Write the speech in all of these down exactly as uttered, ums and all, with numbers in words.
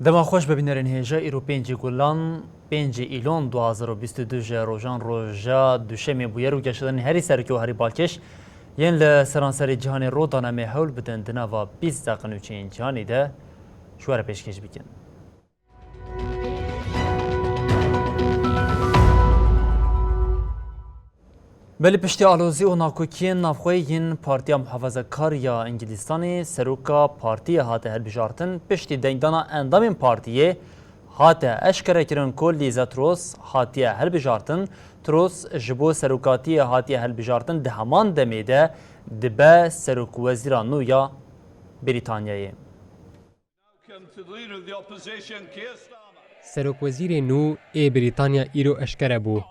Dema xweş be bînerên hêja, îro pêncî Gulan, pêncî Îlon du hazar û bîst û du ji rojan roja Duşemê bûyer û geşedanên herî serokê û herî balkêş yên li seranserê cîhanê ro dane me hewl bidin di nava bîst zexin û çiyên cîhanê de ji we re pêşkêş bikin. Belê piştî alozî û nakokiyên navxweyî yên Partiya Muhafazekar ya Îngilîstanê, seroka partiyê hate hilbijartin, piştî dengdana endamên partiyê hate eşkerekirin ku Lîza Truss hatiye hilbijartin. Truss ji bo serokatiyê hatiye hilbijartin, di heman demê de dibe serokwezîra nû ya Brîtanyayê. Serokwezîrê nû ê Brîtanya îro eşkere bû.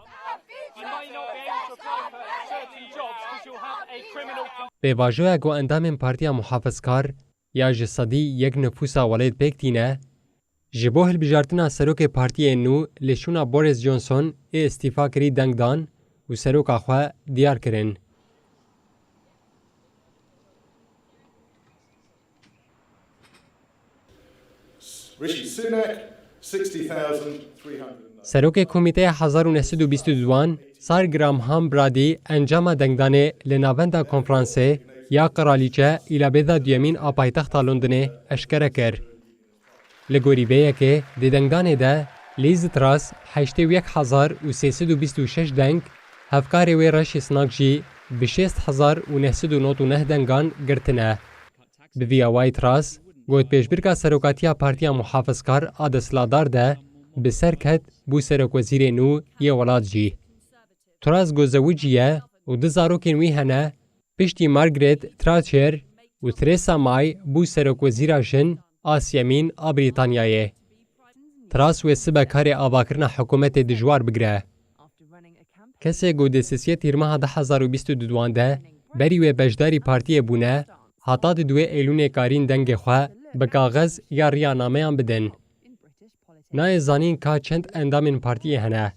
Pêvajoya ku endamên Partiya Muhafizkar ya ji sedî yek nifûsa welêt pêk tîne, ji bo hilbijartina serokê partiyê nû li şûna Boris Johnson ê îstîfa kirî deng dan û seroka xwe diyar kirin. Rishi Sunak, sixty thousand three hundred. Serokê Komîteya hezar û neh sed û bîst û duan, Sir Graham Brady encama dengdanê li navenda konferansê ya Qiralîçe Elizabetha duyemîn a paytexta Londonê eşkere kir. Li gorî vê yekê, di dengdanê de Liz Truss heştê û yek hezar û sê sed û bîst û şeş deng, hevkarê wê Rishi Sunak jî bi şêst hezar û neh sed û nod û neh dengan girtine. Bi vî awayî Truss got pêşbirka serokatiya Partiya Muhafizkar a desthilatdar de bi ser ket bû serokwezîrê nû yê welat jî. Truss ku zewicî ye û du zarokên wî hene, piştî Margaret Thatcher û Theresa May bû serokwezîra jin a siyemîn a Brîtanyayê. Truss wê sibe karê avakirina hikûmetê dijwar bigire. Kesê ku di sisê Tîrmeha du hezar û bîst û duan de berî wê beşdarî partiyê bûne, heta di duwê Eylûnê karîn dengê xwe bi kaxez ya riya nameyan bidin. Nayê zanîn ka çend endamên partiyê hene.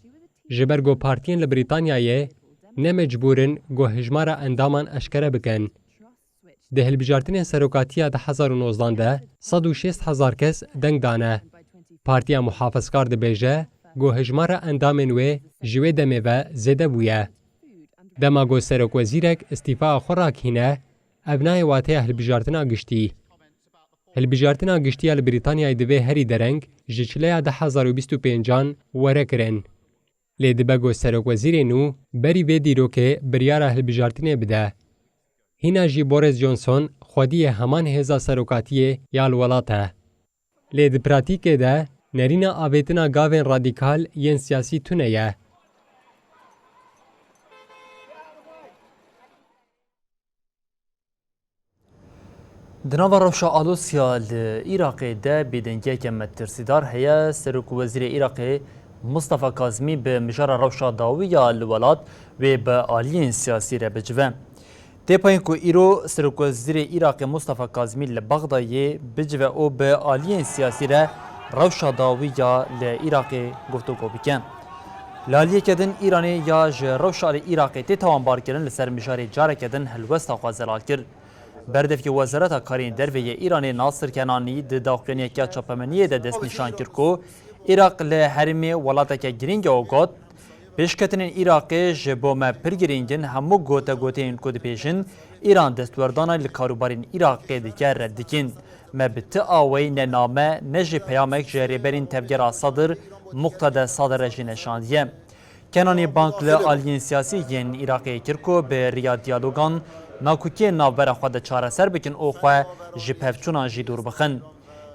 Ji ber ku partiyên li Brîtanyayê ne mecbûr in ku hijmara endaman eşkere bikin. Di hilbijartinên serokatiya du hezar û nozdan de sed û şêst hezar kes deng dane. Partiya Muhafizkar dibêje ku hijmara endamên wê ji wê demê ve zêde bûye. Dema ku serokwezîrek îstîfaya xwe rakihîne, ev nayê wateya hilbijartina giştî. Hilbijartina giştî ya li Brîtanyayê divê herî dereng ji çileya du hezar û bîst û pêncan were kirin. Lê dibe ku serokwezîrê nû berî vê dîrokê biryara hilbijartinê bide. Hîna jî Boris Johnson xwediyê heman hêza serokatiyê ya li welat e. Lê di pratîkê de nerîna avêtina gavên radîkal yên siyasî tune ye. Di nava rewşa Alûsya li Iraqê de bêdengiyeke metirsîdar heye. Serok û Wezîrê Iraqê Mustafa Kazimî bi mijara rewşa dawî ya li welat wê bi aliyên siyasî re bicive. Tê payîn ku îro Serok û Wezîrê Iraqê Mustafa Kazimî li Bexdayê bicive û bi aliyên siyasî re rewşa dawî ya li Iraqê guftûgo bike. Li aliyeke din Îranê ya ji rewşa li Iraqê tê tawanbarkirin li ser mijarê careke din helwesta xwe zelal kir. Berdevkê Wezareta Karên Derve yê Îranê Nasir Kenanî di daxuyaniyeke çapemeniyê de destnîşan kir ku Iraq li herêmê welateke girîng e û got, pêşketinên Iraqê ji bo me pir girîng in, hemû gotegoteyên ku dibêjin Îran destwerdana li karûbarên Iraqê dike red dikin. Me bi ti awayî ne name ne jî peyamek ji rêberên tevgera Sadir, Muqtede Sadir re jî neşandiye. Kenanî bang li aliyên siyasî yên Iraqê kir ku bi riya diyalogan nakokiyên navbera xwe de çareser bikin û xwe ji pevçûnan jî dûr bixin.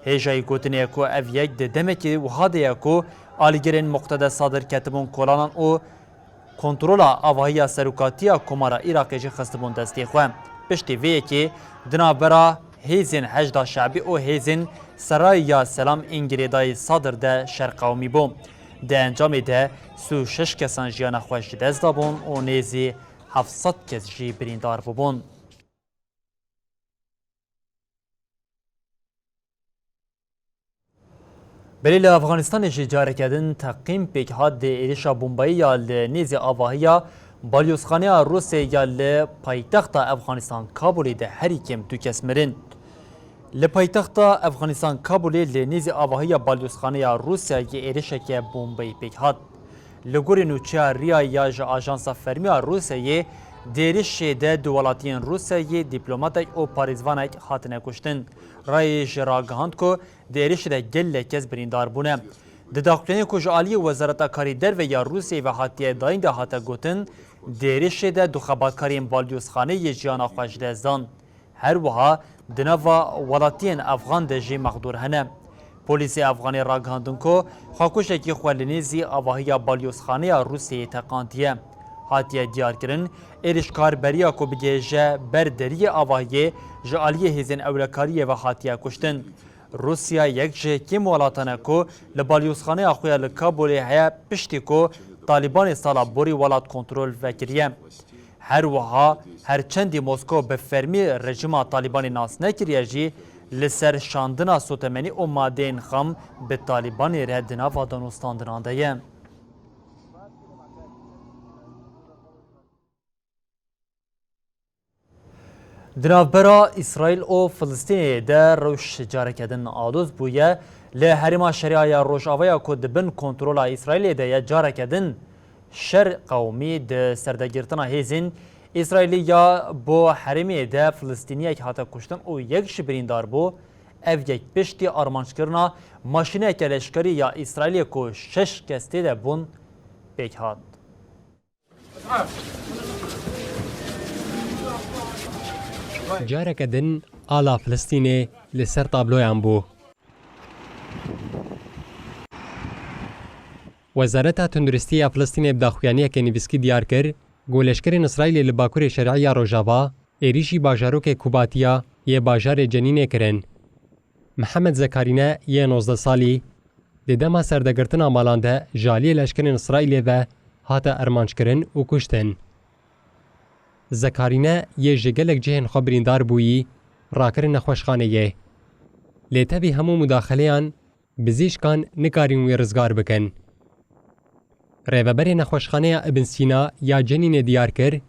Hêjayî gotinê ye ku ev yek di demekî wiha de ye ku alîgirên Muqtede Sadir ketibûn kolanan û kontrola avahiya serokatiya Komara Iraqê jî xistibûn destê xwe. Piştî vê yekê di navbera hêzên Heşda Şe'bî û hêzên Serayê ya Selam ên girêdayî Sadir de şer qewimî bû. Di encamê de sî û şeş kesan jiyana xwe ji dest dabûn û nêzî heft sed kes jî birîndar bûbûn. Belê li Afganistanê jî careke din teqîm pêk hat di êrişa bombayî ya li nêzî avahiya balyozxaneya Rûsê ya li paytexta Afganistan Kabûlê de herî kêm du kes mirin. Li paytexta Efxanistan Kabulê li nêzî avahiya balyozxaneya Rûsyayê êrişeke bombeyî pêk hat. Li gorî nûçeya riya ya ji Ajansa Fermî ya Rûsyayê, di êrişê de du welatiyên Rûsyayê dîplomatek û parêzvanek hatine kuştin. Rayê jî ragihand ku di êrişê de gelek kes birîndar bûne. Di daxuyaniyê ku ji aliyê Wezareta Karê Derve ya Rûsyayê ve hatiye dayîn de hate gotin, di êrişê de du xebatkarên balyozxaneyê jiyana xwe ji dest dan. Her wiha di nava welatiyên Efxan de jî mexdûr hene. Polîsê Efxanê ragihandin ku xwekuşekî xwe li nêzî avahiya balyozxaneya Rûsyayê teqandiye. Hatiye diyarkirin, êrişkar beriya ku bigihêje ber deriyê avahiyê ji aliyê hêzên ewlekariyê ve hatiye kuştin. Rûsya yek ji kêm welatan e ku li balyozxaneya xwe ya li Kabulê heye, piştî ku Talîbanê sala borî welat kontrol vekiriye. Her wiha, her çendî Moskow bi fermî rejîma Talîbanê nas nekiriye jî, li ser şandina sotemenî û madeyên xam bi Talîbanê re di nava danûstandinan de ye. Di navbera Îsraîl û Filistînê de rewş careke din aloz bûye. Li herêma Şeria ya Rojavaya ku di bin kontrola Îsraîlê de ye, careke din şer qewimî. Di serdegirtina hêzên Îsraîlî ya bo herêmê de Filistîniyek hate kuştin û yek jî birîndar bû. Ev yek piştî armanckirina maşîneke leşkerî ya Îsraîlê ku şeş kes tê de bûn pêk hat. Careke din ala Filistînê li ser tabloyan bû. Wezareta Tunduristî ya Filistînê bi daxuyaniyeke nivîskî diyar kir ku leşkerên Îsraîlê li bakurê Şerî ya Rojava êrîşî bajarokê Kubatiya yê bajarê Cenînê kirin. Mihemed Zekarîne yê nozdeh salî di dema serdegirtina malan de ji aliyê leşkerên Îsraîlê ve hate armanckirin û kuştin. Zekarîne yê ji gelek cihên xwe birîndar bûyî, rakirin nexweşxaneyê. Lê tevî hemû mudaxeleyan, bizîşkan nikarîn wî rizgar bikin. Rêveberê Nexweşxaneya Ibn Sîna ya Cenînê diyar kir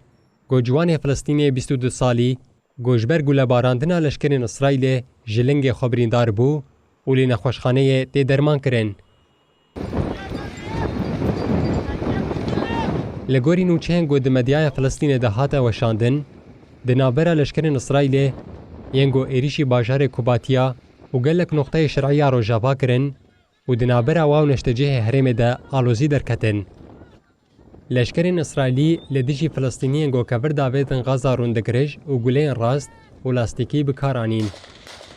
ku ciwanê Filistînê bîst û du salî ku ji ber gulebarandina leşkerên Îsraîlê ji lingê xwe birîndar bû û li nexweşxaneyê tê dermankirin. Li gorî nûçeyên ku di medyaya Filistînê de hate weşandin, di navbera leşkerên Îsraîlê yên ku êrîşî bajarê Kubatiya û gelek noqteyê Şerî ya Rojava kirin, û di navbera wan û neştecihê herêmê de alozî derketin. Leşkerên Îsraîlî li dijî Filistîniyên ku kevir davêtin Gaza rûn dikrij û guleyên rast û lastîkî bi kar anîn.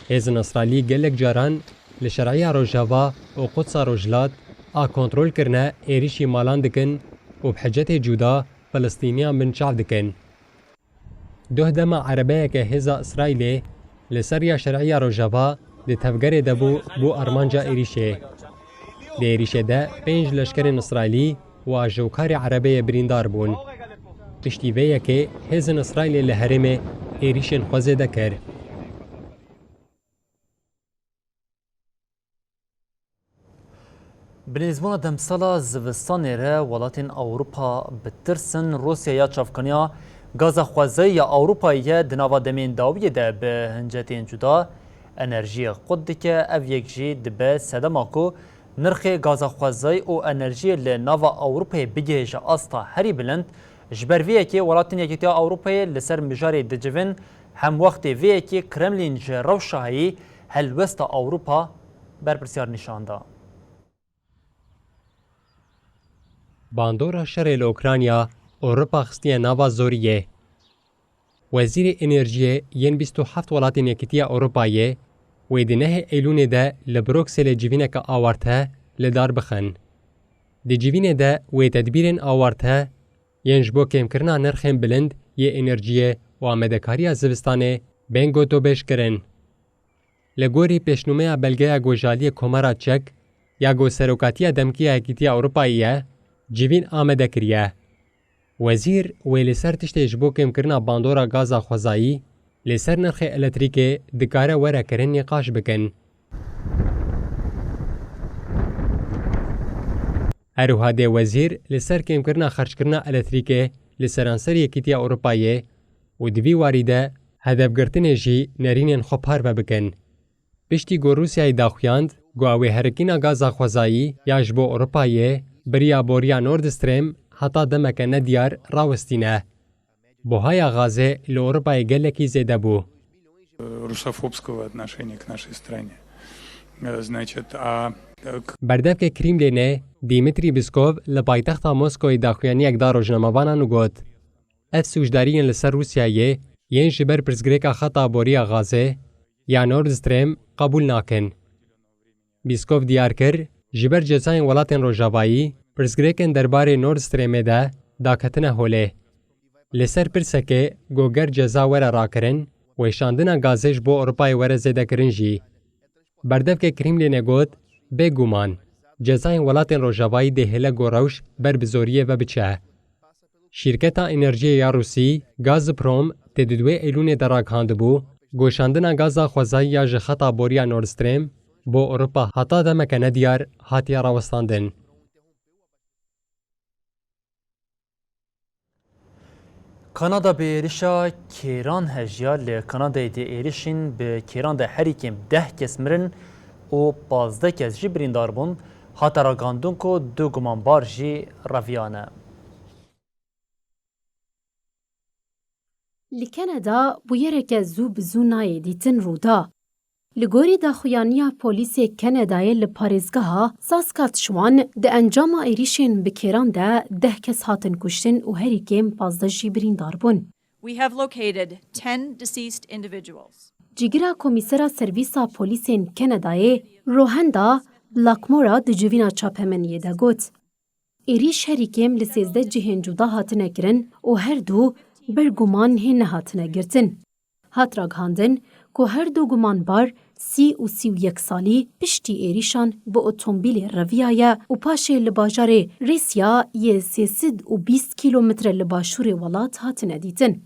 Hêzên Îsraîlî gelek caran li Şerîa Rojava û Qudsa Rojhilat a kontrol kirine êrîşî malan dikin û bi hicetê cuda Filistîniyan binçav dikin. Duh dema erebeyeke hêza Îsraîlê li ser ya Şerîa Rojava di tevgerê de bû, bû armanca êrîşê. Di êrîşê de pênc leşkerên Îsraîlî û ajokarê erebeyê birîndar bûn. Piştî vê yekê hêzên Îsraîlê li herêmê êrîşên xwe zêde kir. Bi nêzbûna demsala zivistanê re welatên Ewropa bi tirs in. Rûsya ya çavkaniya gaza xwezayî ya Ewropayê ye, di nava demên dawiyê de bi hincetên cuda enerjiyê qut dike. Ev yek jî dibe sedema ku nirxê gaza xwezayî û enerjiyê li nava Ewropayê bigihêje asta herî bilind. Ji ber vê yekê welatên Yekîtiya Ewropayê li ser mijarê dicivin. Hemwextê vê yekê Kremlîn ji rewşa heyî helwesta Ewropa berpirsyar nîşan da. Bandora şerê li Ukrayna Ewropa xistiye nava zoriyê. Wezîrê Enerjiyê yên bîst û heft welatên Yekîtiya Ewropayê wê di nehê Eylûnê de li Brukselê civîneke awarte li dar bixin. Di civînê de wê tedbîrên awarte yên ji bo kêmkirina nirxên bilind yê enerjiyê û amadekariya zivistanê bên gotobêj kirin. Li gorî pêşnûmeya belgeya ku ji aliyê Komara Çek ya ku serokatiya demkî ya Yekîtiya Ewropayê ye, civîn amade kiriye. Wezîr wê li ser tiştê ji bo kêmkirina bandora gaza xwezayî li ser nirxê elektrîkê dikare were kirin nîqaş bikin. Her wiha dê wezîr li ser kêmkirina xerckirina elektrîkê li seranserî Yekîtiya Ewropayê û di vî warî de hedefgirtinê jî nerînên xwe parve bikin. Piştî ku Rûsyayê daxuyand ku ew ê herikîna gaza xwezayî ya ji bo Ewropayê bi riya boriya Nord Stream heta demeke nediyar rawestîne. Buhaya gazê li Ewropayê gelekî zêde bû. Русофобского отношения к нашей стране. Э, значит, а, э, к- Berdevkê Krîmlênê Dîmitrî Pîskov li paytexta Moskoyê daxuyaniyek da rojnamevanan û got, ev sûcdariyên li ser Rûsyayê yên ji ber pirsgirêka xeta boriya gazê ya Nord Stream qebûl nakin. Pîskov diyar kir, ji ber cezayên welatên rojavayî, pirsgirêkên derbarê Nord Streamê de daketine holê. Li ser pirsekê ku ger ceza were rakirin, weşandina gazê ji bo Ewropayê were zêdekirin jî. Berdevkê Krîmlênê got, bêguman, cezayên welatên rojavayî dê hêle ku rewş ber bi zoriyê ve biçe. Şîrketa enerjiyê ya Rûsî, Gazprom, tê di duwê Eylûnê de ragihandibû, ku şandina gaza xwezayî ya ji xeta boriya Nord Stream bo Ewropa heta demeke nediyar hatiye rawestandin. Kanada bi êrişa kêran hejiya. Li Kanadayê di êrişên bi kêran de herî kêm deh kes mirin û pazdeh kes jî birîndar bûn. Hate ragihandin ku du gumanbar jî reviyane. Li Kanada bûyereke zû bi zû nayê dîtin rû da. Li gorî daxuyaniya polîsê Kanadayê li parêzgeha Saskatchewan di encama êrîşên bi kêran de deh kes hatin kuştin û herî kêm pazdeh jî birîndar bûn. We have located ten deceased individuals. Cîgira Komîsera Servîsa Polîsên Kanadayê Rohenda Blackmora di civîna çapemeniyê de got, êrîş herî kêm li sêzdeh cihên cuda hatine kirin û her du ber guman hê nehatine girtin. Hat ragihandin ku her du gumanbar sî û sî û yek salî piştî êrîşan bi otomobîlê reviyaye û paşê li bajarê Rêsya yê sê sed û bîst kîlometre li başûrê welat hatine dîtin.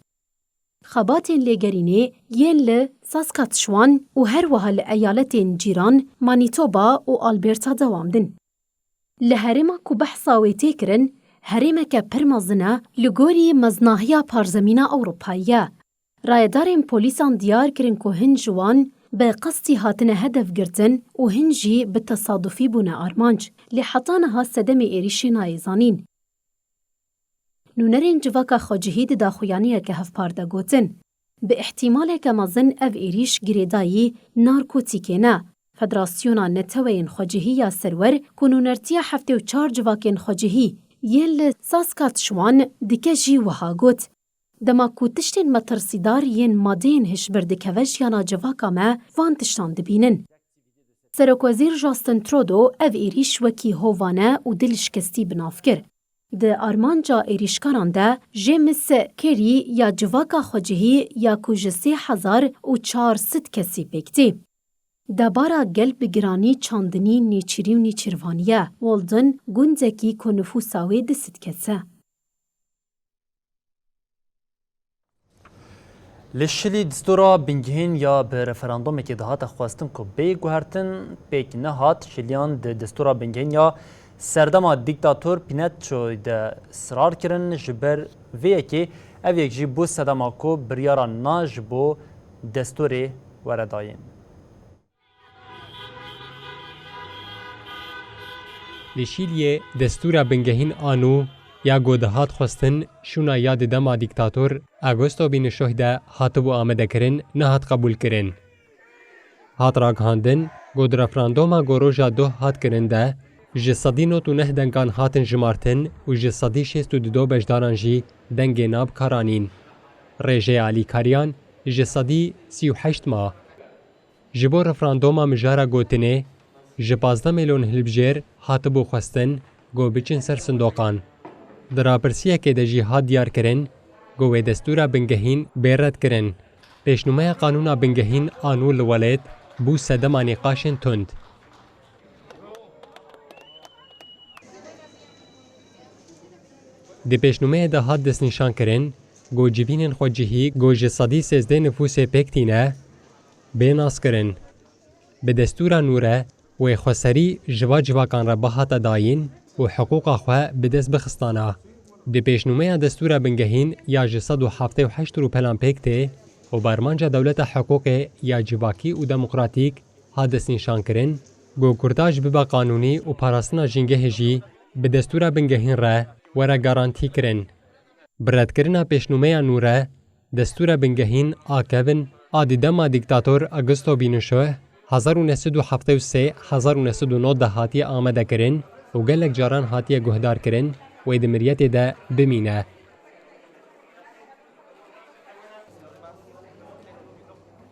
Xebatên lêgerînê yên li Saskatchewan û her wiha li eyaletên cîran Manitoba û Alberta dewam din. Li herêma ku behsa wê tê kirin, herêmeke pir mezin e li gorî meznahiya parzemîna Ewropayî ye. Rayedarên polîsan diyar kirin ku hin ji wan bi qestî hatine hedef girtin û hin jî bi tesadufî bûne armanc. Lê heta niha sedemê êrîşê nayê zanîn. Nûnerên civaka xwecihî di daxuyaniyeke hevpar de gotin, bi îhtîmaleke mezin ev êrîş girêdayî narkotîkê ne. Federasyona Neteweyên Xwecihî ya Serwer ku nûnertiya heftê û çar civakên xwecihî yên li Saskatchewan dike jî wiha got, dema ku tiştên metirsîdar yên madeyên hişbir dikeve jiyana civaka me, van tiştan dibînin. Serokwezîr Justin Trudeau ev êrîş wekî hovane û dilşikestî bi nav kir. Di armanca êrîşkaran de James Carey ya civaka xwecihî ya ku ji sê hezar û çar sed kesî pêk tê. Debara gel bi giranî çandinî nêçîrî û nêçîrvanî ye. Walden gundekî ku nifûsa wê du sed kes e. Li Şilî destûra bingehîn ya bi referandumekê dihate xwestin ku bê guhertin pêk nehat. Şiliyan di destûra bingehîn ya serdema dîktator Pinochet de sirar kirin. Ji ber vê yekê ev yek jî bû sedema ku biryara na ji bo destûrê were dayîn. Li Şîliyê destûra bingehîn a nû ya ku dihat xwestin şûna ya di dema dîktator Augusto Pinochet de hatibû amadekirin, nehat qebûlkirin. Hat ragihandin ku di referandoma ku roja doh hat kirin de ji sedî nod û neh dengan hatin jimartin û ji sedî şêst û du beşdaran jî dengê na bi kar anîn. Rêjeya alîkariyan ji sedî sî û heşt ma. Ji bo referandoma mijara gotinê, ji pazdeh milyon hilbijêr hatibû xwestin ku biçin ser sindoqan. Di rapirsiyekê de jî hat diyarkirin ku wê destûra bingehîn bê redkirin. Pêşnûmeya qanûna bingehîn a nû li welêt bû sedema nîqaşên tund. Di pêşnûmeyê de hat destnîşankirin ku civînên xwecihî ku ji sedî sêzdeh nifûsê pêk tîne, bê naskirin. Bi destûra nû re wê xweserî ji va civakan re bihate dayîn û hiqûqa xwe bi dest bixistana. Di pêşnûmeya destûra bingehîn ya ji sed û heftê û heşt rûpelan pêk tê û bi armanca dewleta hiqûqê ya civakî û demokratîk hat destnîşankirin ku kurtaj bibe qanûnî û parastina jîngehê jî bi destûra bingehîn re were garantîkirin. Bi redkirina pêşnûmeya nû re, destûra bingehîn a kevin a di dema dîktator Augusto Pinochet hezar û neh sed û heftê û sê hezar û neh sed û nod de hatiye amadekirin û gelek caran hatiye guhdarkirin, wê di miryetê de bimîne.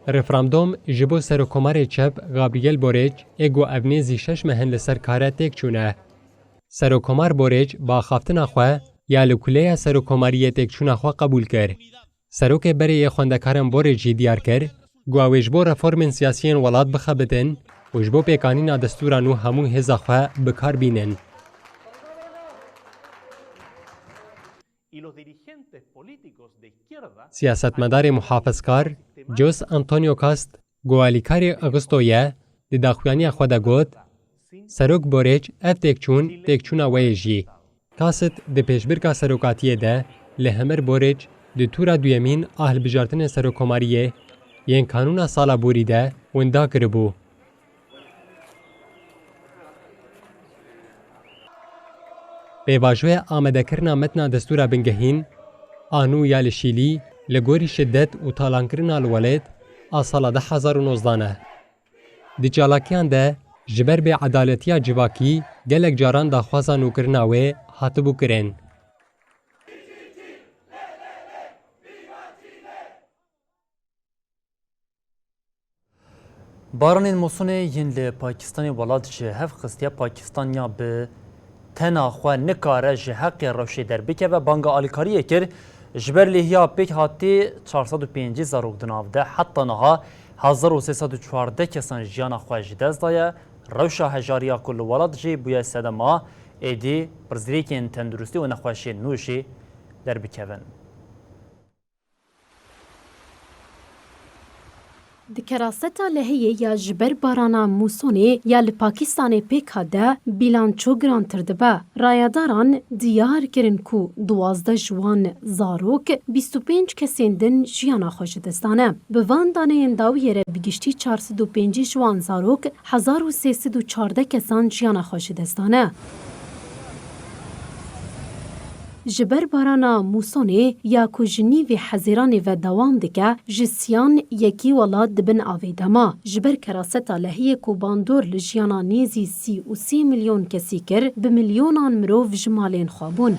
Referandom ji bo Serokkomarê çep Gabriel Boric ê ku ev nêzî şeş meh in li ser kar e têk çûne. Serokkomar Boric bi axaftina xwe ya li kuleya Serokkomariyê têkçûna xwe qebûl kir. Serokê berê yê xwendekaran Boric jî diyar kir ku ew ê ji bo reformên siyasî yên welat bixebitin û ji bo pêkanîna destûra nû hemû hêza xwe bi kar bînin. Siyasetmedarê muhafizkar José Antonio Cast, ku alîkarê Augusto ye, di daxuyaniya xwe de got, Serok Boric ev têkçûn, têkçûna we ye jî. Cast di pêşbirka serokatiyê de li hember Boric di tûra duyemîn a hilbijartinên serokkomariyê yên kanûna sala borî de winda kiribû. Pêvajoya amadekirina metna destûra bingehîn a nû ya li Şîlî li gorî şidet û talankirina li welêt a sala du hezar û nozdeh ne. Di çalakiyan de ji ber bêedaletiya civakî gelek caran daxwaza nûkirina wê hatibû kirin. Baranên mûsonê yên li Pakistanê welat ji hev xistiye. Pakistan ya bi tena xwe nikare ji heqê rewşê derbikeve, banga alîkariyê kir. Ji ber lêhiya pêkhatî çar sed û pêncî zarok di nav de heta niha hezar û sê sed û çardeh kesan jiyana xwe ji dest daye. Rewşa hejariya ku li welat jê bûye sedema êdî pirsgirêkên tenduristî û nexweşiyên nû jî derbikevin. Di keraseta lehiyê ya ji ber barana mûsonê ya li Pakistanê pêk hat de bîlanço girantir dibe. Rayedaran diyar kirin ku duwazdeh ji wan zarok, bîst û pênc kesên din jiyana xwe ji dest dane. Bi van daneyên dawiyê re bi giştî çar sed û pêncî ji wan zarok, hezar û sê sed û çardeh kesan jiyana xwe ji dest dane. Ji ber barana mûsonê ya ku ji nîvê Hezîranê ve dewam dike, ji siyan yekî welat di bin avê de ma. Ji ber keraseta lehiyê ku bandor li jiyana nêzî sî û sê milyon kesî kir, bi milyonan mirov ji malên xwe bûn.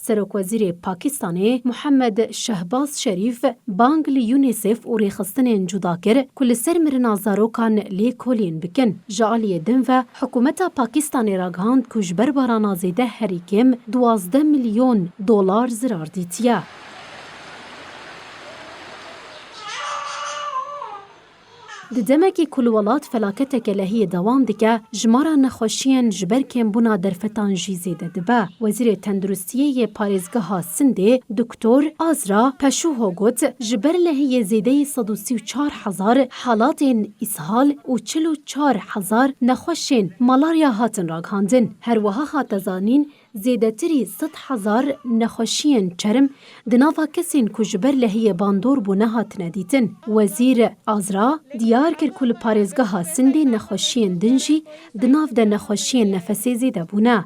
Serokwezîrê Pakistanê Muhammed Şehbaz Şerîf bang li UNICEF û rêxistinên cuda kir ku li ser mirina zarokan lêkolîn bikin. Ji aliyê din ve hikûmeta Pakistanê ragihand ku ji ber barana zêde herî kêm duwazdeh milyon dolar zirar dîtiye. Di demekî ku li welat felaketeke lehiyê dewam dike, jimara nexweşiyên ji ber kêmbûna derfetan jî zêde dibe. Wezîrê Tenduristiyê yê parêzgeha Sindê, Doktor Azra Peşuho got, ji ber lehiyê zêdeyî sed û sî û çar hezar halatên îshal û çil û çar hezar nexweşên malarya hatin ragihandin. Her wiha hate zanîn, zêdetirî sed hezar nexweşiyên çerm di nava kesên ku ji ber lehiyê bandor bûne hatine dîtin. Wezîr Azra diyar kir ku li parêzgeha Sindê nexweşiyên din jî di nav de nexweşiyên nefesê zêde bûne.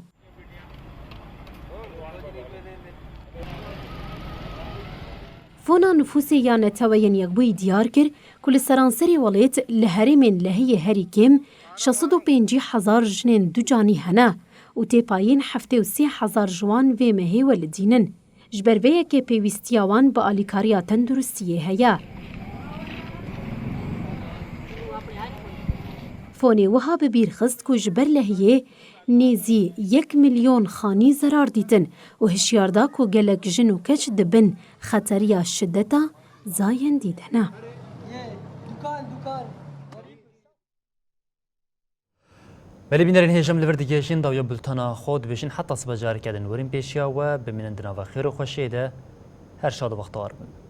Fona Nifûsê ya Neteweyên Yekbûyî diyar kir ku li seranserê welêt li herêmên lehiyê herî kêm şeş sed û pêncî hezar jinên ducanî hene û tê payîn heftê û sê hezar ji wan vê mehê welidînin. Ji ber vê yekê pêwîstiya wan bi alîkariya tenduristiyê heye. Fonê wiha bi bîr xist ku ji ber lehiyê nêzî yek milyon xanî zerar dîtin û hişyar da ku gelek jin û keç di bin xeteriya şideta zayendî de ne. Belê bînerên hêja, em li vir digihêjin dawiya bultena xwe dibêjin heta sibe careke din werin pêşiya we, bimînin di nava xêr û xweşiyê de, her şad û bextewar bin.